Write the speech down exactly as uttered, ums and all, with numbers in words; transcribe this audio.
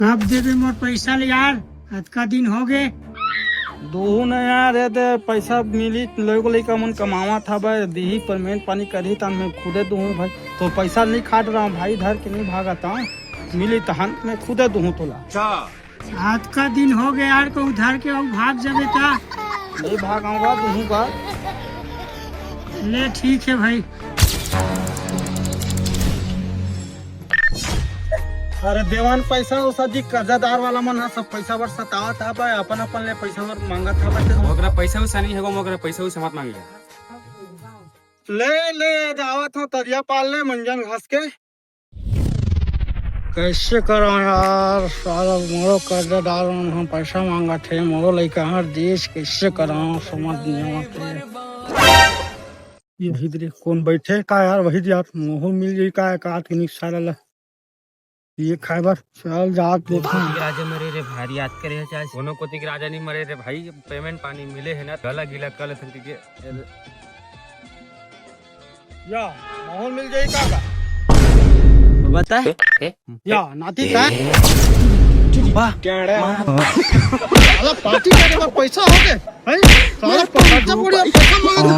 कब देबे मोर पैसा ले यार, अतका दिन हो गे। दूहू न यार, ये दे पैसा मिली, लोग लइका मन कमावत हवय, दीही पेमेंट पानी करही, त मैं खुदे दूहूं भाई। तो पैसा नहीं खाट रहा भाई, धर के नहीं भागत हूं, मिली तहन मैं खुदे दूहूं तोला। अच्छा। अतका दिन हो गे यार, को उधार के अउ भाग जाबे ता। नहीं भागाऊंगा, दूहूंगा। ले ठीक है भाई। अरे देवान पैसा, वो सब जी कर्जादार वाला मन ह, सब पैसा बर सतावत हवय, अपन अपन ले पैसा बर मांगत हवय। मोकरा पैसा उसा नहीं है, मोकरा पैसा उसा मत मांगिया। ले ले, जावत हो तरिया पार ले मंजन घास के। कैसे करा यार, साला मोरो कर्जादार मन ह पैसा मांगत हे, मोरो लइका हर देश, कैसे करा, समझ नहीं आवत हे। ये भीतरे कौन बैठे का यार, वही यार मोहो मिल जाई का, का के निक साला ला। ये खाए बर चल जात देखा। कोतिक राजा मरे रे भारी याद करे है आज। कोनो कोतिक राजा नहीं मरे रे भाई, पेमेंट पानी मिले है ना, गला गीला कर लेथन के। या माहौल मिल जाई का का? बता। या नाती का? वाह। साला पार्टी करे बर पैसा हो गे। हैं? साला खर्चा पड़ी, पैसा मांगे।